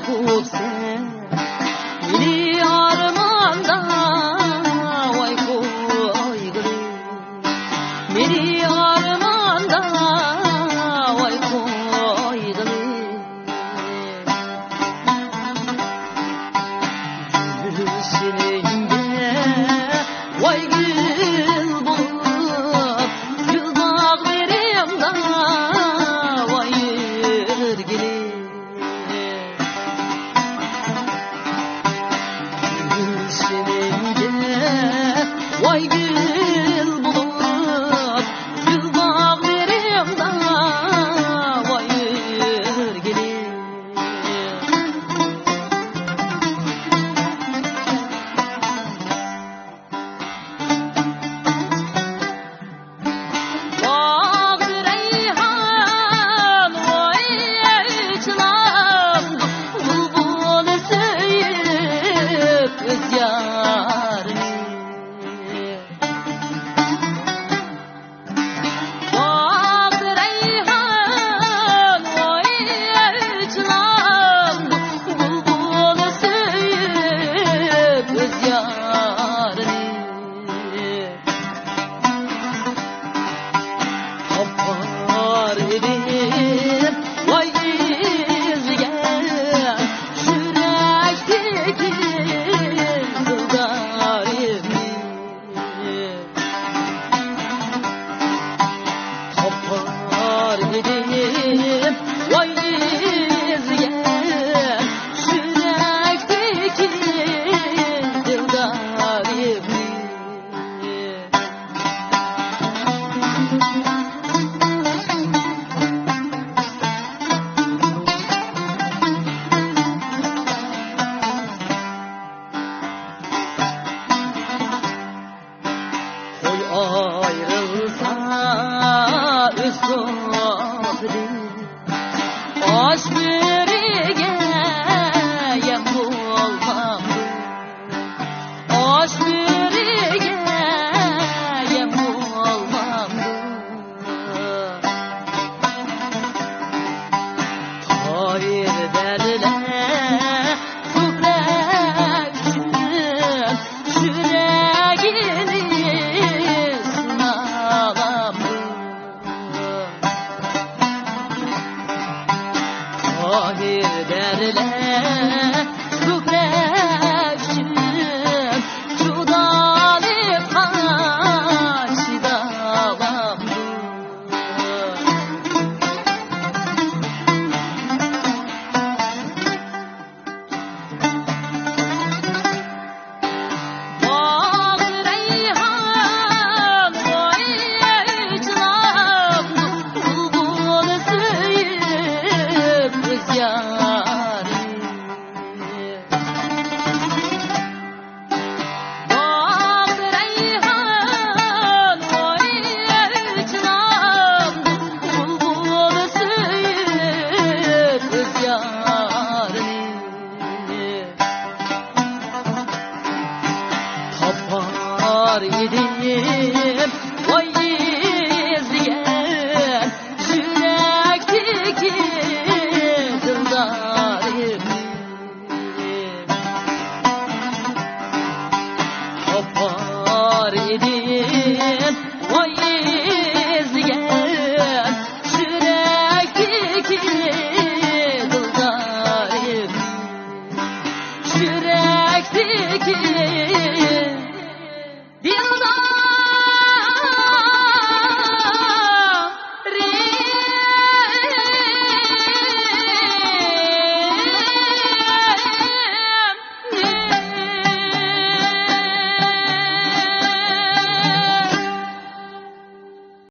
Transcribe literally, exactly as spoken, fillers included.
قوپسا، مېنى ئارماندا ۋاي قويغىلى. مېنى ئارماندا ۋاي قويغىلى. گۈلشېنىڭگە ۋاي گۈل بولۇپ، گۈل باغلىرىمدا ۋاي يۈرگىلى. گۈلشېنىڭگە ۋاي گۈل بولۇپ، گۈل باغلىرىمدا ۋاي يۈرگىلى. باغدا رەيھان ۋاي ئېچىلامدۇ، بۇلبۇل سۆيۈپ ئۆز يارىنى. باغدا رەيھان ۋاي ئېچىلامدۇ، بۇلبۇل سۆيۈپ ئۆز يارىنى. تاپار ئىدىم ۋاي ئىزىگە، يۈرەكتىكى دىلدارىمنى. تاپار ئىدىم ۋاي ئىزىگە، يۈرەكتىكى دىلدارىمنى. قوي ئايرىلسا ئۆز سوپىدىن، ئاش بۆرىگە يەم بولمامدۇ؟ ئاش بۆرىگە يەم بولمامدۇ؟ تايىر دەرلەر كۆكرەك ئۈچۈن يۈرەكنى سىناغانمۇ؟ تايىر دەرلەر كۆكرەك ئۈچۈن جۇدالىققا چىداۋامدۇ؟ باغدا رەيھان ۋاي ئېچىلامدۇ، بۇلبۇل سۆيۈپ ئۆز يارىنى. باغدا رەيھان ۋاي ئېچىلامدۇ، بۇلبۇل سۆيۈپ ئۆز يارىنى. تاپار ئىدىم ۋاي ئىزىگە، يۈرەكتىكى دىلدارىمنى. تاپار ئىدىم ۋاي ئىزىگە، يۈرەكتىكى دىلدارىمنى. يۈرەكتىكى